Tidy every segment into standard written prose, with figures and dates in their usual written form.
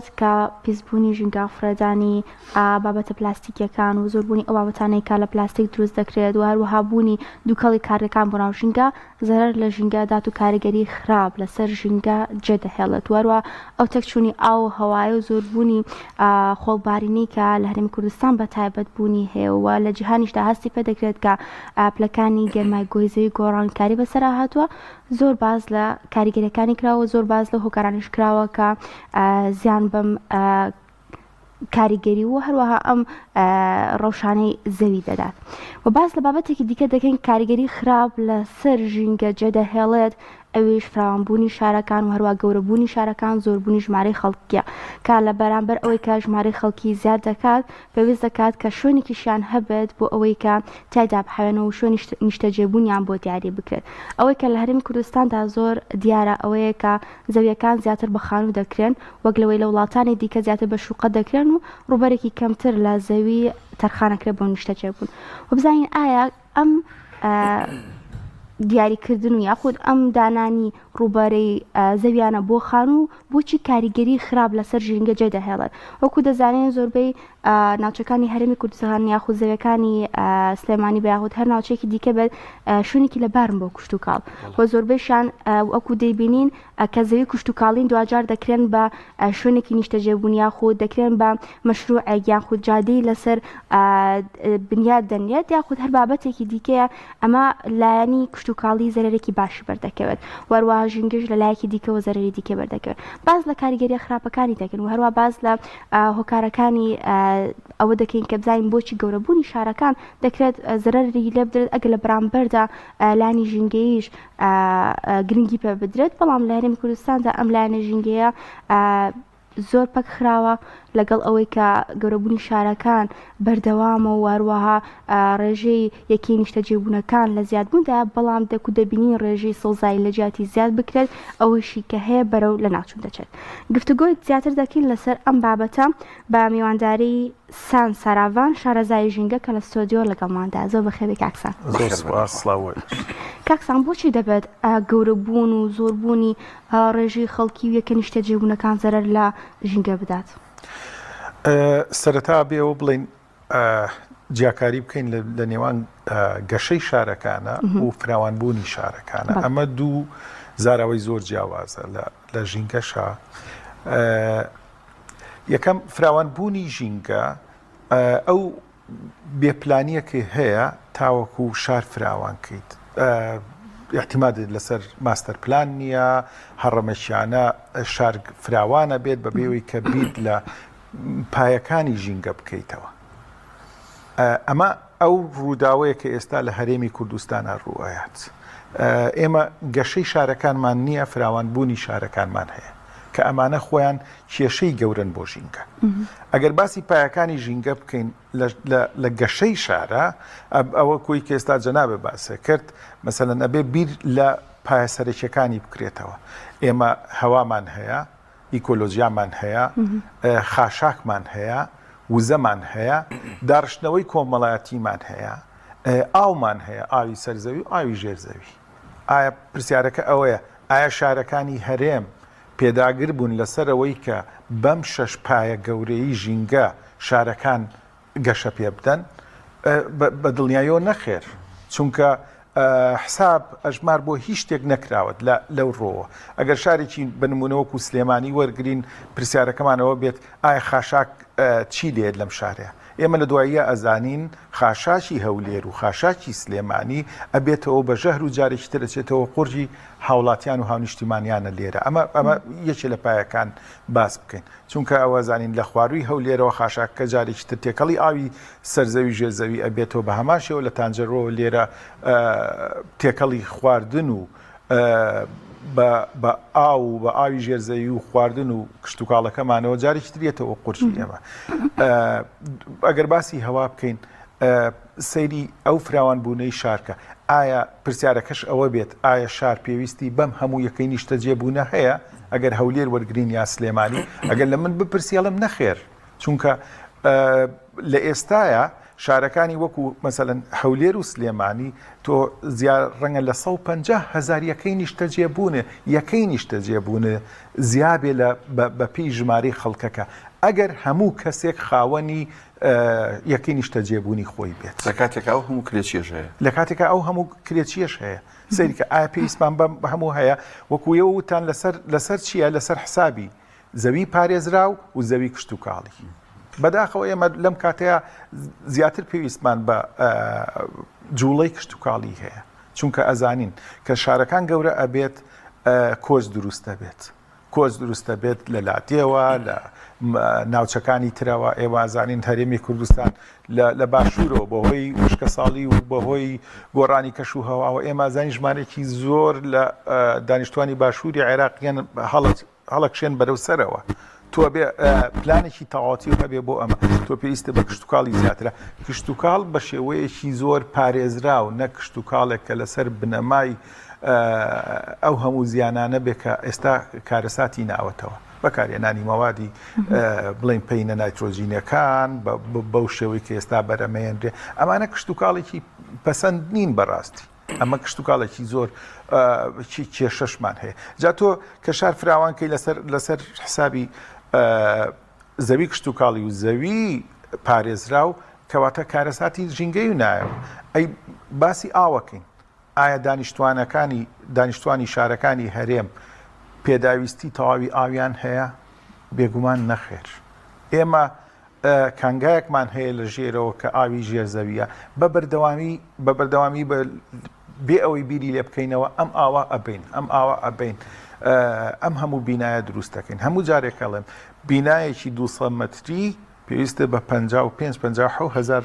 کە پیسبوونی ژینگە، فڕێدانی بابەتە پلاستیکیەکان و زۆربوونی ئەو بابەتانەی کە لە پلاستیک دروست دەکرێت و هەروەها بوونی دووکەڵی کارگەکان بۆ ناو ژینگە زەرەر لە ژینگە دات و کاریگەری خراپ لەسەر ژینگە جێدەهێڵێت و هەروە ئەو تێکچوونی ئاو و هەوایە و زۆربوونی خۆڵبارینەی کە لە هەرێمی کوردستان بە تایبەت بوونی هەیە و لە جیهانیشدا هەستی پێ دەکرێت کە پلەکانی گەرمای گۆی زەوی گۆڕانکاری بەسەرا هاتووە زۆر باس لە کاریگەریەکانی کراوە و زۆر باس لەو هۆکارانیش کراوە کە زیان بەم کاریگەری و هەروەها ئەم ڕەوشانەی زەوی دەدات و باس لە بابەتێکی دیکە دەکەین کاریگەری خراپ لەسەر ژینگە جێدەهێڵێت ئەویش فراوانبوونی شارەکان و هەروە گەورەبوونی شارەکان زۆربوونی ژمارەی خەڵکیە کە لە بەرامبەر ئەوەی کە ژمارەی خەڵکی زیاد دەکات پێویست دەکات کە شوێنێکیشیان هەبێت بۆ ئەوەی کە تیایدا بحەوێنەوە و شوێنی نیشتەجێبوونیان بۆ دیاری بکرێت. ئەوەی کە لە هەرێمی کوردستاندا زۆر دیارە ئەوەیە کە زەوییەکان زیاتر بە خانوو دەکرێن وەک لەوەی لە وڵاتانی دیکە زیاتر بە شوقە دەکرێن و ڕووبەرێکی کەمتر لە زەوی تەرخانەکرێت بۆ نیشتەجێبوون و بزانین ئایا ئەم دیاریکردن و یاخود ئەم دانانی ڕووبەرەی زەویانە بۆ خانوو بۆچی کاریگەری خراپ لەسەر ژینگە جێ دەهێڵێت وەکو دەزانین زۆربەی ناوچەکانی هەرێمی کوردستان یاخود زەویەکانی سلێمانی بە یاخود هەر ناوچێکی دیکە بێت شوێنێکی لەبارن بۆ کشتوکاڵ و زۆربەیشان وەکو دەیبینین کە زەوی کشتوکاڵین دواجار دەکرێن بە شوێنێکی نیشتەجێبوون یاخود دەکرێن بە مەشروعێک یاخود جادەی لەسەر بنیات دەنرێت یاخود هەر بابەتێکی دیکەیە ئەمە لایەنی کشتوکاڵی زەرەرێکی باشی بەردەکەوێت وەروە ژینگەش لە لایەکی دیکەوە زەرەری دیکە بەردەکەوێت باس لە کاریگەریە خراپەکانی دەکەن و هەروە باس لە هۆکارەکانی ئەوە دەکەین کە بزانین بۆچی گەورەبوونی شارەکان دەکرێت زەرەری لێ بدرێت ئەگەر لە بەرامبەردا لانی ژینگەیش گرنگی پێ بدرێت بەڵام لە هەرێمی کوردستاندا ئەم لایەنە ژینگەیە زۆر پەک خراوە لەگەڵ ئەوەی کە گەورەبوونی شارەکان بەردەوامە و هەروەها ڕێژەی یەکەی نیشتەجێبوونەکان لە زیادبووندا بەڵام دەکو دەبینین ڕێژەی سەوزایی لە جیاتی زیاد بکرێت ئەوەشی کە هەیە بەرەو لەناوچوون دەچێت گفتوگۆی زیاتر دەکەین لەسەر ئەم بابەتە بە میوانداری سان ساراڤان شارەزای ژینگە کە لە ستۆدیۆ لەگەڵماندا زۆر بەخێربێی کاک سان. زۆر سوپاس سڵاو بۆ ئێوەش. کاک سان بۆچی دەبێت گەورەبوون و زۆربوونی ڕێژەی خەڵکی و یەکە نیشتەجێبوونەکان زەرەر لە ژینگە بدات؟ سەرەتا بێ ئەوە بڵێین جیاکاری بکەین لە نێوان گەشەی شارەکانە و فراوانبوونی شارەکانە ئەمە دوو زاراوەی زۆر جیاوازە لە ژینگەشا یەکەم، فراوانبوونی ژینگە ئەو بێ پلانییە کە هەیە تاوەکو شار فراوان کەیت ئیعتیمادت لەسەر ماستەر پلان نییە، هەڕەمەکیانە شار فراوانە بێت بەبێ ئەوەی کە بیر لە پایەکانی ژینگە بکەیتەوە. ئەمە ئەو ڕووداوەیە کە ئێستا لە هەرێمی کوردستانا ڕووئەیات. ئێمە گەشەی شارەکانمان نییە، فراوانبوونی شارەکانمان هەیە کە ئەمانە خۆیان کێشەی گەورەن بۆ ژینگە. ئەگەر باسی پایەکانی ژینگە بکەین لە گەشەی شارە، ئەوە کۆی کە ئێستا جەنابت باست کرد، مەسەلەن ئەبێ بیر لە پایە سەرەکیەکانی بکرێتەوە. ئێمە هەوامان هەیە، ئیکۆلۆجیامان هەیە، خاشاکمان هەیە، وزەمان هەیە، داڕشتنەوەی کۆمەڵایەتیمان هەیە، ئاومان هەیە، ئاوی سەر زەوی و ئاوی ژێر زەوی. ئایا پرسیارەکە ئەوەیە ئایا شارەکانی هەرێم پێداگر بوون لەسەر ئەوەی کە بەم شەش پایە گەورەی ژینگە شارەکان گەشە پێ بدەن؟ بە دڵنیاییەوە نەخێر، چونکە حساب ئەژمار بۆ هیچ شتێک نەکراوەت لەو ڕۆوە. ئەگەر شارێکی بە نمونە وەکو سلێمانی وەرگین پرسیارەکەمان ئەوە بێت ئایا خاشاک چی لێت لەم شارەیە؟ ئێمە لە دواییە ئەزانین خاشاکی هەولێر و خاشاکی سلێمانی ئەبێتەوە بە ژەهر و جارێکی تر ئەچێتەوە قوڕگی هاوڵاتیان و هاونیشتیمانیانە لێرە. ئەمە ئەمە یەکێ لە پایەکان باس بکەین. چونکە ئەوە زانین لە خوارووی هەولێرەوە خاشاکەکە جارێکی تر تێکەڵی ئاوی سەر زەوی ژێر زەوی ئەبێتەوە بە هەمان شێوە لە تانجەرۆوە لێرە تێکەڵی خواردن و بە ئاو و بە ئاوی ژێر زەوی و خواردن و کشتتوکاڵەکەمانەوە جارێکی تریەتەوە قورسی ئێمە ئەگەر باسی هەوا بکەین سەیری ئەو فراوانبوونەی شارکە ئایا پرسیارەکەش ئەوە بێت ئایا شار پێویستی بەم هەموو یەکەی نیشتەجێبوونە هەیە ئەگەر هەولێر وەرگین یا سلێمانی ئەگەر لە من بپرسی ئەڵێم نەخێر چونکە لە ئێستایا. شارەکانی وەکو مەسەلەن هەولێر و سلێمانی تۆ زیا ڕەنگە لە 150 هەزار یەکەی نیشتەجێبوونێ یەکەی نیشتەجێبوونێ زیابێ لە بە پێی ژمارەی خەڵکەکە ئەگەر هەموو کەسێک خاوەنی یەکەی نیشتەجێبوونی خۆی بێت. لە کاتێکا ئەو هەموو کرێچیەش هەیە. لە کاتێکا ئەو هەموو کرێچیەش هەیە. سەیرکە ئایا پێویستمان بەم هەموو هەیە؟ وەکو ئێوە وتان لەسەر لەسەر چییە؟ لەسەر حسابی زەوی پارێزراو و زەوی کشتوکاڵی. بەداخەوە ئێمە لەم کاتەیە زیاتر پێویستمان بە جوڵەی کشتوکاڵی هەیە. چونکە ئەزانین کە شارەکان گەورە ئەبێت کۆچ دروست دەبێت. کۆچ دروست دەبێت لە لادێوە لە ناوچەکانی ترەوە ئێوە ئەزانین هەرێمی کوردستان لە باشوورەوە بەهۆی وشکەساڵی و بەهۆی گۆڕانی کەش و هەواوە ئێمە ئەزانین ژمارێکی زۆر لە دانیشتوانی باشووری عێراقیان هەڵەکشێن بەرەو سەرەوە تۆ بێ پلانێکی تەواوەتی هەبێ بۆ ئەمە تۆ پێویستە بە کشتتوکاڵی زیاترە کشتتوکاڵ بە شێوەیەکی زۆر پارێزراو نە کشتتوکاڵێک کە لەسەر بنەمای ئەو هەموو زیانانە بێ کە ئێستا کارەساتی ناوەتەوە بەکارهێنانی مەوادی بڵین پەینە نایترۆجینەکان بەو شێوەی کە ئێستا بەرەمەیەنرێ ئەمانە کشتتوکاڵێکی پەسەند نین بەڕاستی ئەمە کشتتوکاڵێکی زۆر کێشەشمان هەیە جا تۆ کە شار فراوانکەی لەسەر لەسەر حسابی زەوی کشتتوکاڵی و زەوی پارێزراو کەواتە کارەساتی ژینگەی و نایەوە ئەی باسی ئاوەکەین ئایا دانیشتوانەکانی دانیشتوانی شارەکانی هەرێم پێداویستی تەواوی ئاویان هەیە؟ بێگومان نەخێر. ئێمە کانگایەکمان هەیە لە ژێرەوە کە ئاوی ژێر زەویە بە بەردەوامی بە بەردەوامی بە بێ ئەوەی بیری لێ بکەینەوە ئەم ئاوا ئەبین ئەم ئاوا ئەبین ئەم هەموو بینایە دروست دەکەین هەموو جارێک ئەڵێم بینایەکی 200 مەتری پێویستە بە 55 57 هزار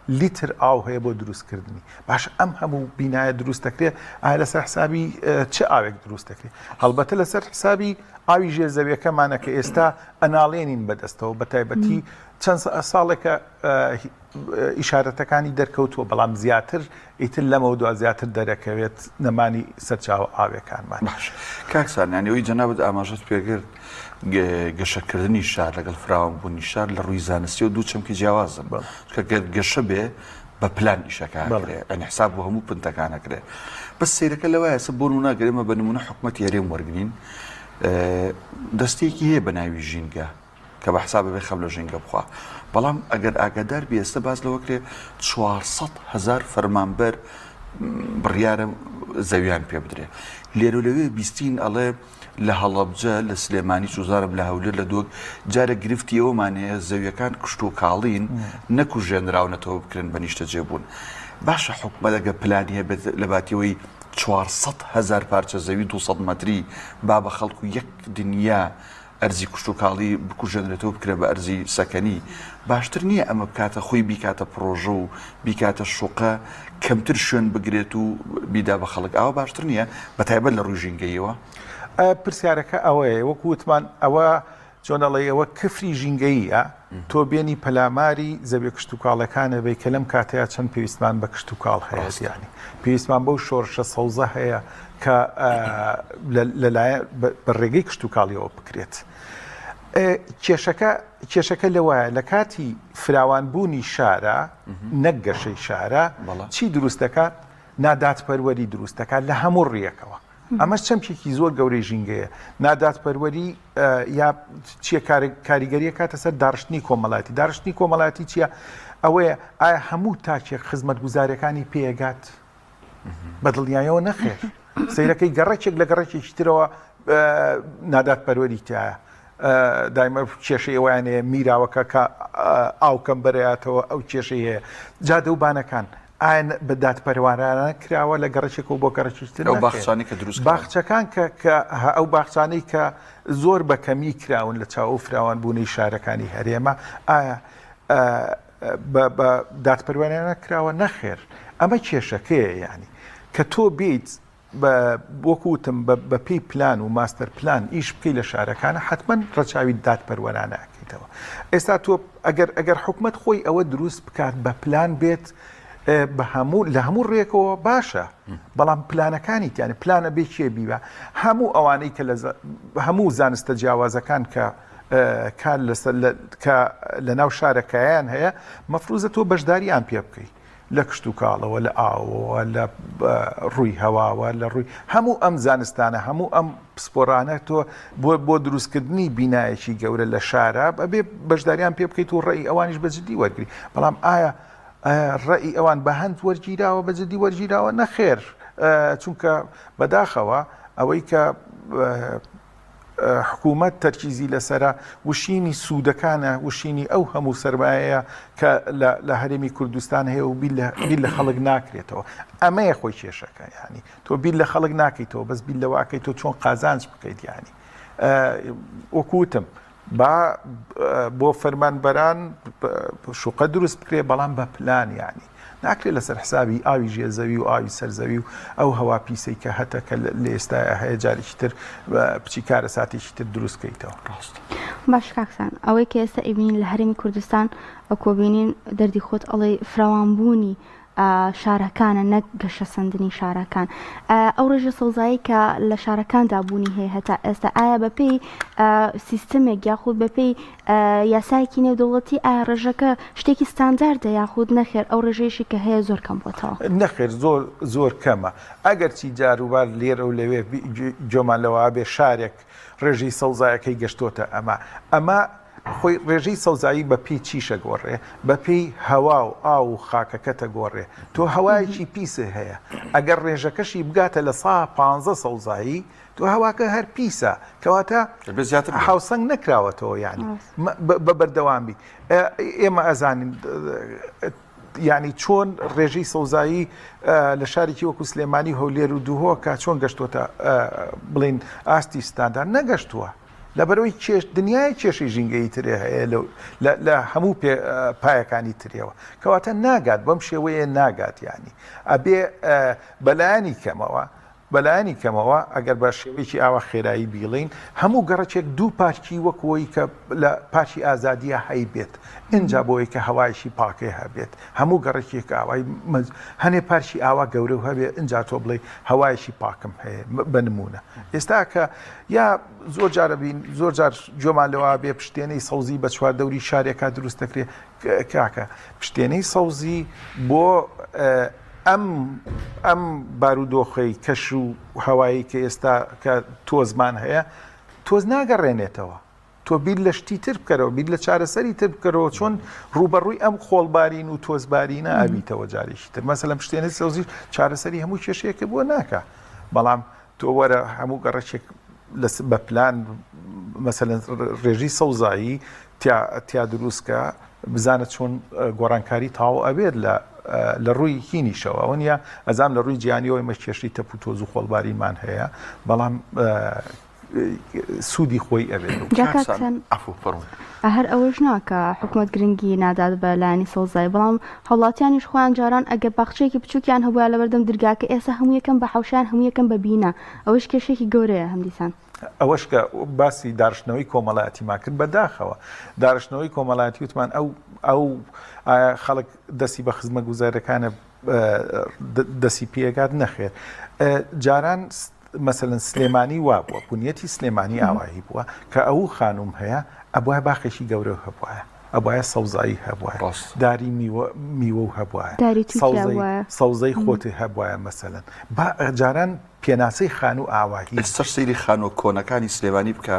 لیتر ئاو هەیە بۆ دروستکردنی باش ئەم هەموو بینایە دروست دەکرێت ئایا لەسەر حسابی چ ئاوێک دروست دەکرێت هەڵبەتە لەسەر حسابی ئاوی ژێر زەویەکەمانە کە ئێستا ئەناڵێنین بەدەستەوە بە تایبەتی چەند ساڵێکە ئیشارەتەکانی دەرکەوتووە بەڵام زیاتر ئیتر لەمەودوا زیاتر دەرەکەوێت نەمانی سەرچاوە ئاوێکانمان. باش کاک سان یانی ئەوەی جەنابت ئاماژەت پێکرد گەشەکردنی شار لەگەڵ فراوانبوونی شار لە ڕووی زانستیەوە دوو چەمکی جیاوازن چونکە گەر گەشە بێ بە پلان ئیشەکە ئەکرێ یانی حساب بۆ هەموو پنتەکان ئەکرێ بەس سەیرەکە لەوایە ئێستا بۆ نموونە گەر ئێمە بە نموونە حکومەتی هەرێم وەرگرین دەستەیەکی هەیە بە ناوی ژینگە کە بە حساب ئەبێ خەم لە ژینگە بخوا بەڵام ئەگەر ئاگادار بی ئێستا باس لەوە کرێ 400 هەزار فەرمانبەر بڕیارە زەویان پێ بدرێ لێرە لەوێ بیستین ئەڵێ لە هەڵەبجە لە سلێمانی چوزانم لە هەولێر لە دۆک جارە گرفتی ئەومان هەیە زەویەکان کشت و کاڵین نەکوژێنراونەتەوە بکرێن بە نیشتەجێبوون باشە حکومەت ئەگە پلانی هەبێت لە باتیەوەی 400 هەزار پارچە زەوی 200 مەتری با بە خەڵک و یەک دنیا ئەرزی کشتوکاڵی بکوژێنرێتەوە بکرێت بە ئەرزی سەکەنی، باشتر نییە ئەمە بکاتە خۆی بیکاتە پڕۆژە و بیکاتە شوقە کەمتر شوێن بگرێت و بیدا بە خەڵک ئاوا باشتر نییە بە تایبەت لە ڕووی ژینگەییەوە؟ پرسیارەکە ئەوەیە وەکو وتمان ئەوە چۆن ئەڵێی ئەوە کفری ژینگەییە تۆ بێنی پەلاماری زەویە کشتوکاڵەکانە بی کە لەم کاتەیە چەند پێویستمان بە کشتوکاڵ هەیە یانی پێویستمان بەو شۆرشە سەوزە هەیە کە لەلایەن بە ڕێگەی کشتوکاڵیەوە بکرێت. کێشەکە کێشەکە لەوایە لە کاتی فراوانبوونی شارە نەک گەشەی شارە چی دروست دەکات نادادپەروەری دروست دەکات لە هەموو ڕیەکەوە ئەمەش چەمکێکی زۆر گەورەی ژینگەیە نادادپەروەری یا چیە کاریگەریە کاتە سەر داڕشتنی کۆمەڵاتی داڕشتنی کۆمەڵاتی چییە ئەوەیە ئایا هەموو تاکێک خزمەتگوزاریەکانی پێگات بە دڵنیایەوە نەخێر سەیرەکەی گەڕەکێک لە گەڕەکێکی ترەوە نادادپەروەری تایە دایمە کێشەی ئەویان هەیە میراوەکە کە ئاو کەم بەرەیاتەوە ئەو کێشەی هەیە جادە و بانەکان ئایا بە دادپەروارانە کراوە لە گەڕەکێکەوە بۆ گەڕەکێکی تر ئەو باخچانەی کە دروست باخچەکان کە کە ئەو باخچانەی کە زۆر بە کەمی کراون لە چاو فراوانبوونەی شارەکانی هەرێمە ئایا بە دادپەروەرانە کراوە؟ نەخێر ئەمە کێشەکەیە یانی کە تۆ بیت وەکو وتم بە پێی پلان و ماستەر پلان ئیش بکەی لە شارەکانە حتمما ڕەچاوی دادپەروەرانە ئەکەیتەوە ئێستا تۆ ئەگەر ئەگەر حکومت خۆی ئەوە دروست بکات بە پلان بێت بە هەموو لە هەموو ڕێکەوە باشە بەڵام پلانەکانی تیانە پلانە بێ کێ بیوە هەموو ئەوانەی کە لە هەموو زانستە جیاوازەکان کە. کار لەسەر کە لە ناو شارەکەیان هەیە مەفروزە تۆ بەشداریان پێ بکەیت لە کشتوکاڵەوە، لە ئاوەوە، لە ڕووی هەواوە، لە ڕووی هەموو ئەم زانستانە، هەموو ئەم پسپۆرانە تۆ بۆ بۆ دروستکردنی بینایەکی گەورە لە شارە ئەبێ بەشداریان پێ بکەیت و ڕێی ئەوانیش بە جدی وەرگری. بەڵام ئایا ڕێی ئەوان بە هەند وەرگیراوە، بە جدی وەرگیراوە؟ نەخێر، چونکە بەداخەوە ئەوەی کە حکوومەت تەرکیزی لەسەرە، وشینی سوودەکانە، وشینی ئەو هەموو سەرمایەیە کە لە هەرێمی کوردستان هەیە و بیر لە خەڵک ناکرێتەوە. ئەمەیە خۆی کێشەکە، یانی تۆ بیر لە خەڵک ناکەیتەوە، بەس بیر لەوە ئەکەیت تۆ چۆن قازانج بکەیت، یانی وەکو وتم با بۆ فەرمانبەران شوقە دروست بکرێ بەڵام بە پلان یانی ناکرێت لەسەر حسابی ئاوی ژێر زەوی و ئاوی سەر زەوی و ئەو هەوا پیسەی کە هەتە کە لە ئێستایا هەیە جارێکی تر بچی کارەساتێکی تر دروست کەیتەوە. ڕاستە. باش کاکسان ئەوەی کە ئێستا ئەیبینین لە هەرێمی کوردستان وەکو بینین دەردی خۆت ئەڵێی فراوانبوونی شارەکانە نەک گەشەسەندنی شارەکان ئەو ڕێژە سەوزایی کە لە شارەکاندا بوونی هەیە هەتا ئێستا ئایا بەپێی سیستمێک یاخود بەپێی یاسایەکی نێودەوڵەتی ئایا ڕێژەکە شتێکی ستانداردە یاخود نەخێر ئەو ڕێژەیەشی کە هەیە زۆر کەم بۆتەوە؟ نەخێر زۆر زۆر کەمە ئەگەرچی جاروبار لێرە و لەوێ گوێمان لەوە بێ شارێک ڕێژەی سەوزایەکەی گەشتۆتە ئەمە ئەمە خۆی ڕێژەی سەوزایی بە پێی چیشە گۆڕێ بە پێی هەوا و ئاو و خاکەکەتە گۆڕێ تۆ هەوایەکی پیسێ هەیە ئەگەر ڕێژەکەشی بگاتە لە سا پانزە سەوزایی تۆ هەواکە هەر پیسە کەواتە زیاتر هاوسەنگ نەکراوەتەوە یعنی بە بەردەوامی ئێمە ئەزانین یعنی چۆن ڕێژەی سەوزایی لە شارێکی وەکو سلێمانی هەولێر و دوهۆکە چۆن گەشتوتە بڵین ئاستی ستاندار نەگەشتووە لەبەرەوەی کێش دنیای کێشەی ژینگەیی ترێ هەیە لە هەموو پایەکانی ترەوە کەواتە ناگات بەم شێوەیە ناگات ینی ئەبێ بەلایەنی کەمەوە بەلایەنی کەمەوە ئەگەر بە شێوەیەکی ئاوا خێرایی بیڵێین، هەموو گەڕەکێک دوو پارکی وەک وەی کە لە پارکی ئازادییە هەیبێت، ئینجا بۆ ئەوەی کە هەوایەکی پاکێ هەبێت، هەموو گەڕەکێک ئاوای هەنێ پارکی ئاوا گەورە و هەبێ، ئینجا تۆ بڵێی هەوایەکی پاکم هەیە بە نموونە. ئێستا کە یا زۆر جار ئەبین، زۆر جار گوێمان لەوە بێ پشتێنەی سەوزی بە چواردەوری شارێکا دروست دەکرێ، کاکە پشتێنەی سەوزی بۆ ئەم ئەم بارودۆخەی کەش و هەوایی کە ئێستا کە تۆزمان هەیە تۆز ناگەڕێنێتەوە تۆ بیر لە شتی تر بکەرەوە بیر لە چارەسەری تر بکەرەوە چۆن ڕوبەڕووی ئەم خۆڵبارین و تۆزبارینە ئەبیتەوە جارێکی تر مەسەلەن پشتێنەی سەوزی چارەسەری هەموو کێشەیەکە بۆ ناکە بەڵام تۆ وەرە هەموو گەڕەکێک بە پلان مەسەلەن ڕێژەی سەوزایی تیا دروست کە بزانە چۆن گۆڕانکاری تاو ئەبێت لە لە ڕووی هینیشەوە ئەوە نیە ئەزام لە ڕووی جیانیەوە ئمە کێشەی تەپ و تۆز و خۆڵبارینمان هەیە بەڵام سوودی خۆی ئەبێت. هەر ئەوەش نا کە حکومەت گرنگی نادات بە لایەنی سەوزایی بەڵام هاوڵاتیانیش خۆیان جاران ئەگەر باخچەیەکی بچووکیان هەبووە لەبەردەم درگاکە ئێستا هەموو یەکەم بە حەوشیان هەموو یەکەم بە بینا ئەوەش کێشێکی گەورەیە هەمدیسان. ئەوەش کە باسی دارشتنەوەی کۆمەڵایەتیمان کرد بەداخەوە دارشتنەوەی کۆمەڵایەتی وتمان ئەو ئەو خەڵک دەستی بە خزمەگوزارەکانە دەسی پێگات نەخێر جاران مەسەلەن سلێمانی وابووە بنیەتی سلێمانی ئاوایی بووە کە ئەو خانوم هەیە ئەبوایە باخێکی گەورە هەبوایە ئەبوایە سەوزایی هەبوایە داری میوە میوە و هەبوایە سەوزەی خۆتی هەبوایە مەسەلەن با جاران پێناسەی خانوو ئاواهی. ئێستاش سەیری خانووە کۆنەکانی سلێمانی بکە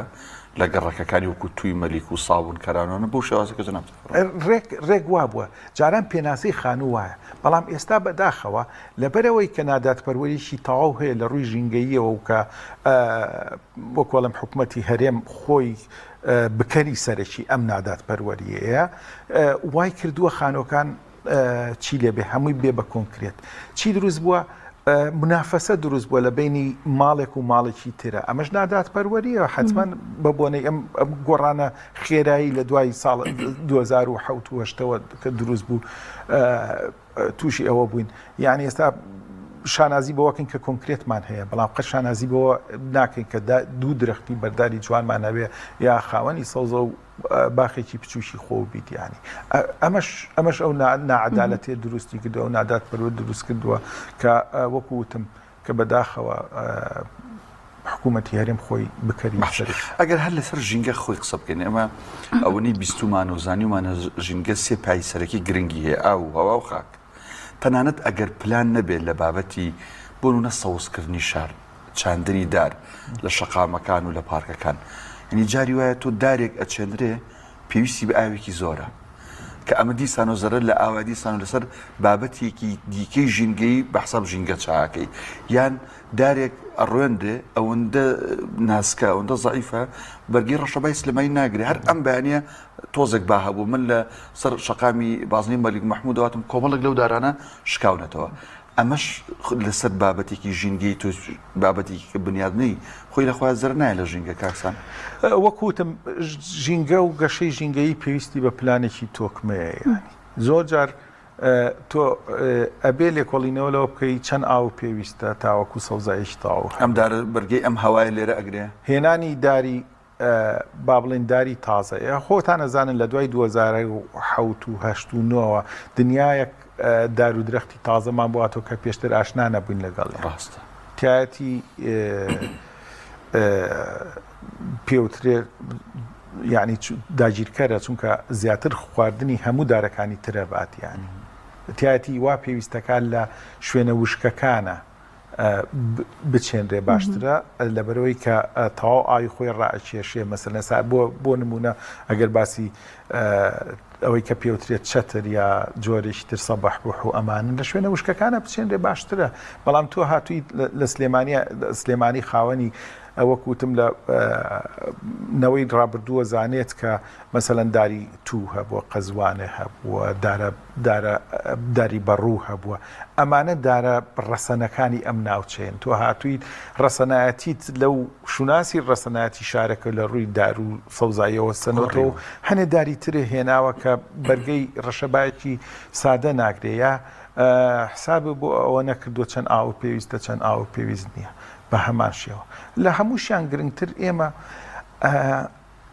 لە گەڕەکەکانی وەکو توی مەلیک و سابوونکەرانوانە بەو شێوازە کە جەنابت فەرمووت. ڕێک ڕێک وابووە جاران پێناسەی خانوو وایە بەڵام ئێستا بەداخەوە لەبەرئەوەی کە نادادپەروەریی تەواو هەیە لە ڕووی ژینگەییەوە و کە وەکو ئەڵێم حکومەتی هەرێم خۆی بکەری سەرەکی ئەم نادادپەروەرییەیە وای کردووە خانووەکان چی لێ بێ هەمووی بێ بە کۆنکرێت چی دروست بووە منافەسە دروست بووە لە بینی ماڵێک و ماڵێکی ترە ئەمەش نادادپەروەریە حتمما بە بۆنەی ئەم ئەم گۆڕانە خێرایی لە دوای ساڵ 2007ەوە کە دروست بوو تووشی ئەوە بووین یعنی ئێستا شانازی بەوەکەین کە کۆنکرێتمان هەیە بەڵام قەت شانازی بەوە ناکەین کە دوو درەختی بەرداری جوانمان هەبێ یا خاوەنی سەوزە و باخێکی بچووکی خۆ بیت یانی ئەمەش ئەمەش ئەو ناعەدالەتێ دروستی کردووە ئەو نادادپەروەر دروست کردووە کە وەکو وتم کە بەداخەوە. حکوومەتی هەرێم خۆی بکەری باشە ئەگەر هەر لەسەر ژینگە خۆی قسە بکەین ئێمە ئەوەنەی بیستومان و زانیومانە ژینگە سێ پای سەرەکی گرنگی هەیە ئاو و هەوا و خاک تەنانەت ئەگەر پلان نەبێت لە بابەتی بۆ نمونە سەوزکردنی شار چاندنی دار لە شەقامەکان و لە پارکەکان یعنی جاری وایە تۆ دارێک ئەچێنرێ پێویستی بە ئاوێکی زۆرە کە ئەمە دیسان و زەرەر لە ئاوا دیسان و لەسەر بابەتێکی دیکەی ژینگەی بە حساب ژینگە چاکەی یان دارێک ئەڕوێنرێ ئەوەندە ناسکە ئەوەندە زەعیفە بەرگەی ڕەشەبای سلێمانی ناگرێ هەر ئەم بەیانە تۆزێک با هەبوو من لە سەر شەقامی بازنەی مەلیک مەحموود هاتم کۆمەڵێک لەو دارانە شکاونەتەوە ئەمەش لەسەر بابەتێکی ژینگەی تۆ بابەتێکی کە بنیادنەی خۆی لە خۆیان زەرەر نایە لە ژینگە کاکسان وەک وتم ژینگە و گەشەی ژینگەیی پێویستی بە پلانێکی تۆکمەیە یانی زۆر جار تۆ ئەبێ لێکۆڵینەوە لەوە بکەی چەند ئاو پێویستە تاوەکو سەوزاییەکی تەواو هەبێت. ئەم دارە بەرگەی ئەم هەوایە لێرە ئەگرێ؟ هێنانی داری با بڵێین داری تازە ئێ خۆتان ئەزانن لە دوای 2007 و هەشت و نۆوە دنیایەک دار و درەختی تازەمان بۆ هاتووە کە پێشتر ئاشنا نەبووین لەگەڵیان. ڕاستە. تایەتی پێوترێ یعنی داگیرکەرە چونکە زیاتر خواردنی هەموو دارەکانی ترە بات یعنی تایەتی وا پێویستەکان لە شوێنە وشکەکانە بچێنرێ باشترە لەبەرەوەی کە تەواو ئاوی خۆی ڕائکێشێ مەسەلەن سا بۆ بۆ نمونە ئەگەر باسی ئەوەی کە پێوترێت چەتر یا جۆرێکی تر سەبەح بوح و ئەمانن لە شوێنە وشکەکانە بچێنرێ باشترە بەڵام تۆ هاتووی لە سلێمانیا سلێمانی خاوەنی وەک وتم لە نەوەی ڕابردووە زانێت کە مەسەلەن داری توو هەبووە، قەزوانێ هەبووە، دارە دارە داری بەڕوو هەبووە. ئەمانە دارە ڕەسەنەکانی ئەم ناوچەیەن. تۆ هاتوویت ڕەسەنایەتیت لەو شوناسی ڕەسەنایەتی شارەکە لە ڕووی دار و سەوزاییەوە سەنۆتەوە و هەنێ داری ترێ هێناوە کە بەرگەی ڕەشەبایەکی سادە ناگرێ یا حسابت بۆ ئەوە نەکردووە چەند ئاو پێویستە چەند ئاو پێویست نییە. بە هەمان شێوە. لە هەمووشیان گرنگتر ئێمە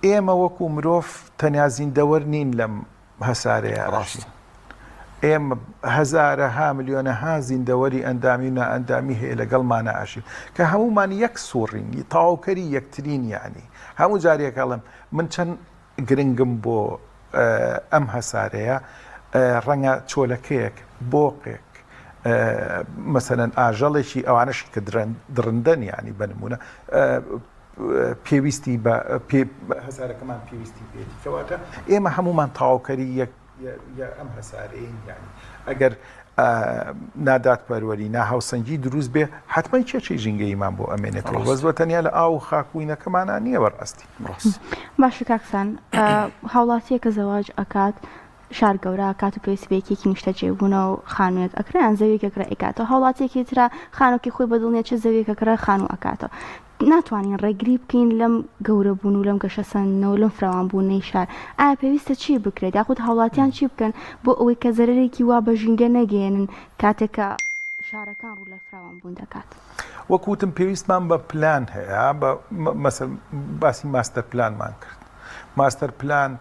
ئێمە وەکو مرۆڤ تەنیا زیندەوەر نین لەم هەسارەیە ڕاستە. ئێمە هەزارەها ملیۆنەها زیندەوەری ئەندامی و نائەندامی هەیە لەگەڵمانا ئەژین کە هەموومان یەک سوڕین تەواوکەری یەکترین یانی هەموو جارێک ئەڵێم من چەند گرنگم بۆ ئەم هەسارەیە ڕەنگە چۆلەکەیەک بۆقێک مەسەلەن ئاژەڵێکی ئەوانەشی کە دڕندەن یانی بە نمونە پێویستی بە هەسارەکەمان پێویستی پێێتی کەواتە ئێمە هەمومان تەواوکەری یەک ئەم هەسارەیەین یانی ئەگەر نادادپەروەری ناهاوسەنگی دروست بێ حتمما کێشەی ژینگەییمان بۆ ئەمێنێتەوە بەس بە تەنیا لە ئاو و خاکوینەکەمانە نییە بەڕاستی باشە کاکسان هاوڵاتیەکە زەواج ئەکات شار گەورە ئەکات و پێویستی بە یەکێکی نیشتەجێبوونە و خانوویەک ئەکڕێ یان زەویەک ئەکڕێ ئەیکاتەوە هاوڵاتیەکی ترە خانووکی خۆی بەدڵ نیە چ زەویەک ئەکڕێ خانوو ئەکاتەوە ناتوانین ڕێگری بکەین لەم گەورەبوون و لەم گەشەسەندنەوە لەم فراوانبوونەی شار ئایا پێویستە چی بکرێت یاخود هاوڵاتیان چی بکەن بۆ ئەوەی کە زەرەرێکی وا بە ژینگە نەگەیەنن کاتێک کە شارەکان ڕوو لە فراوانبوون دەکات؟ وەک وتم پێویستمان بە پلان هەیە بە مەسەل باسی ماستەر پلانمان کرد ماستەر پلان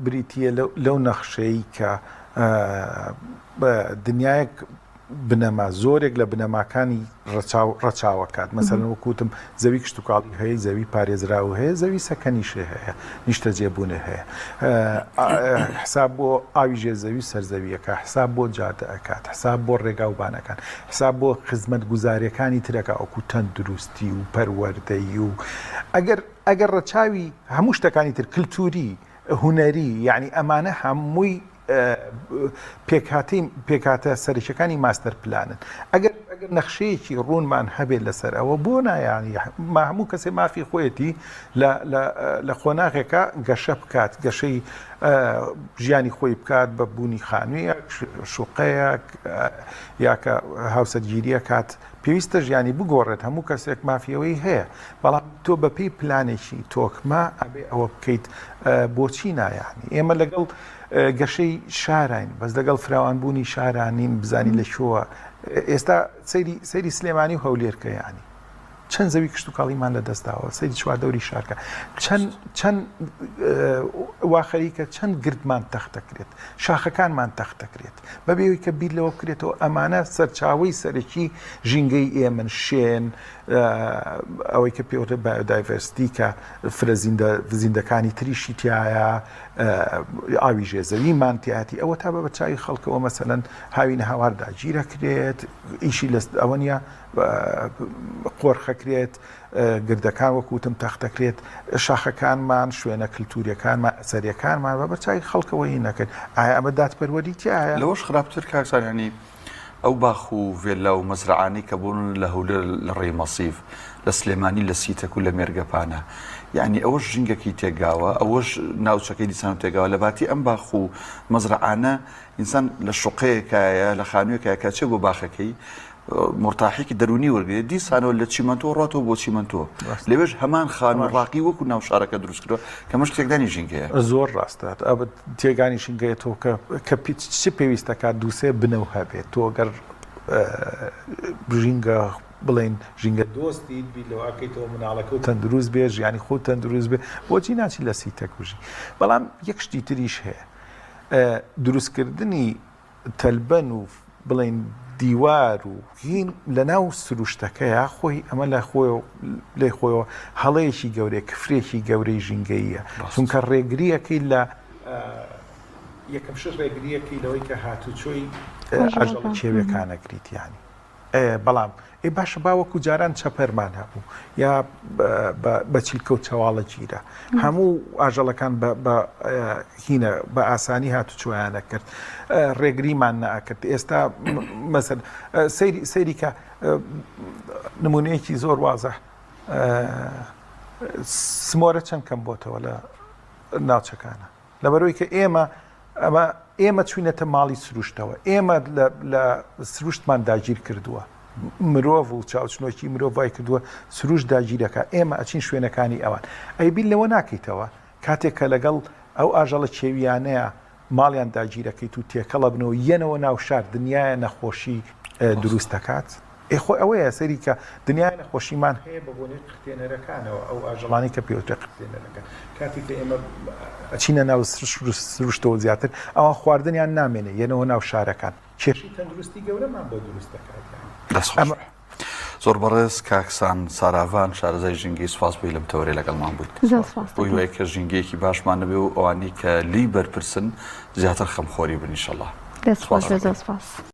بریتییە لەو نەخشەی کە دنیایەک بنەما زۆرێک لە بنەماکانی ڕەچاو ڕەچاوەکات مەسەلەن وەکو وتم زەوی کشتوکاڵی هەیە زەوی پارێزراو هەیە زەوی سەکەنیشێ هەیە نیشتەجێبوونێ هەیە حساب بۆ ئاوی ژێر زەوی و سەرزەویەکە حساب بۆ جادە ئەکات حساب بۆ ڕێگا و بانەکان حساب بۆ خزمەتگوزاریەکانی ترەکە وەکو تەندروستی و پەروەردەیی و ئەگەر ئەگەر ڕەچاوی هەموو شتەکانی تر کلتوری هونەری یعنی ئەمانە هەمووی پێکهاتەی پێکهاتە سەرەکیەکانی ماستەر پلانن ئەگەر ئەگەر نەخشەیەکی ڕوونمان هەبێت لەسەر ئەوە بۆ نایانی ما هەموو کەسێ مافی خۆیەتی لە لە قۆناغێکە گەشە بکات گەشەی ژیانی خۆی بکات بە بوونی خانوویەک شوقەیەک یاکە هاوسەرگیریە کات پێویستە ژیانی بگۆڕێت هەموو کەسێک مافیەوەی هەیە بەڵام تۆ بەپێی پلانێکی تۆکمە ئەبێ ئەوە بکەیت بۆچی نایانی ئێمە لەگەڵ گەشەی شاراین بەس لەگەڵ فراوانبوونی شارانین بزانین لە کوێوە ئێستا سەیری سەیری سلێمانی و هەولێر کە یانی چەند زەوی کشتتوکاڵیمان لە دەستداوە سەیری چواردەوری شارکە چەند چەند وا خەریکە چەند گردمان تەخت دەکرێت شاخەکانمان تەخت دەکرێت بەبێ ئەوەی کە بیر لەوە بکرێتەوە ئەمانە سەرچاوەی سەرەکی ژینگەی ئێمن شێن. ئەوەی کە پێوتە biodiversity کە فرە زیندەکانی تریشی تایە ئاوی ژێزەویمان تیاتی ئەوە تا بە بەچوی خەڵکەوە مەسەلەن هاوینە هاوار داگیرەکرێت ئیشی لە ئەوە نیە قۆرخەکرێت گردەکان وەک وتم تەختەکرێت شاخەکانمان شوێنە کللتوریەکانمان ئەسەریەکانمان بە بەرچوی خەڵکەوە هی نەکرد ئایا ئەمە دادپەروەری تایە؟ لەوەش خراپتر کاک سان یانی ئەو باخ و ڤێلا و مەزرەعانەی کە بوون لە هەولێر لە ڕێی مەسیف لە سلێمانی لە سیتەک و لە مێرگەپانە یعنی ئەوەش ژینگەکەی تێگاوە ئەوەش ناوچەکەی دیسان تێگاوە لە باتی ئەم باخ و مەزرەعانە ئینسان لە شوقەیەکایە لە خانوویەکایە کە چێ بۆ باخەکەی مورتاحیکی دەروونی وەرگێ دیسانەوە لە چیمەنتۆ ڕاتەوە بۆ چیمەنتۆ لەوێش هەمان خان و ڕاقی وەکو ناو شارەکە دروست کردووە کە مش تێکدانی ژینگەیە زۆر ڕاستە ئەوە تێگانی ژینگەیە تۆ کە کە چ پێویستەکات دووسێ بنەو هەبێت تۆ گەر ژینگە بڵێن ژینگە دۆستیت بیر لەوە ئەکەیتەوە مناڵەکە و تەندروست بێ ژیانی خۆت تەندروست بێ بۆچی ناچی لە سیتەک بژی بەڵام یەک شتی تریش هەیە دروستکردنی تەلبەن و بڵێین دیوار و هین لەناو سروشتەکەیا خۆی ئەمە لە خۆی لەی خۆیەوە هەڵەیەکی گەورەیە کفرێکی گەورەی ژینگەییە چونکە ڕێگریەکەی لە یەکەم شت ڕێگریەکەی لەوەی کە هاتوچۆی ئاژەڵە کێویەکان ئەگریت یانی بەڵام ئێ باشە با وەکو جاران چەپەرمان هەبوو یا بە چیلکە و چەواڵە گیرە هەموو ئاژەڵەکان بە هینە بە ئاسانی هاتوچۆیانە کرد ڕێگریمان نەئەکرد ئێستا مەسەر سەیری سەیریکە نمونەیەکی زۆر وازە سمۆرە چەند کەم بۆتەوە لە ناوچەکانە لەبەرئەوەی کە ئێمە ئەمە ئێمە چوینەتە ماڵی سروشتەوە ئێمە لە سروشتمان داگیر کردووە مرۆڤ و چاوچنۆکی مرۆڤ وای کردووە سروشت داگیرەکە ئێمە ئەچین شوێنەکانی ئەوان ئەی بیر لەوە ناکەیتەوە کاتێک کە لەگەڵ ئەو ئاژەڵە کێویانەیە ماڵیان داگیرەکەیت و تێکەڵە بنەوە یەنەوە ناو شار دنیایە نەخۆشی دروست دەکات ئێ خۆ ئەوەیە سەیری کە دنیای نەخۆشیمان هەیە بە بۆنەی قرتێنەرەکانەوە ئەو ئاژەڵانەی کە پێوترێ قرتێنەرەکان کاتێک کە ئێمە ئەچینە ناو سروشتەوە زیاتر ئەوان خواردنیان نامێنێ یەنەوە ناو شارەکان کێشەی تەندروستی گەورەمان بۆ دروست دەکات یانی دەست خۆش بێ. زۆر بەڕێز کاک سان ساراڤان شارەزای ژینگەی سوپاس بۆی لەم تەوەرەی لەگەڵمان بوویت. زۆر سوپاس بۆ هیوای کە ژینگەیەکی باشمان هەبێ و ئەوانەی کە لێی بەرپرسن زیاتر خەمخۆری بن ئیشەڵا. دەست خۆش بێ زۆر سوپاس.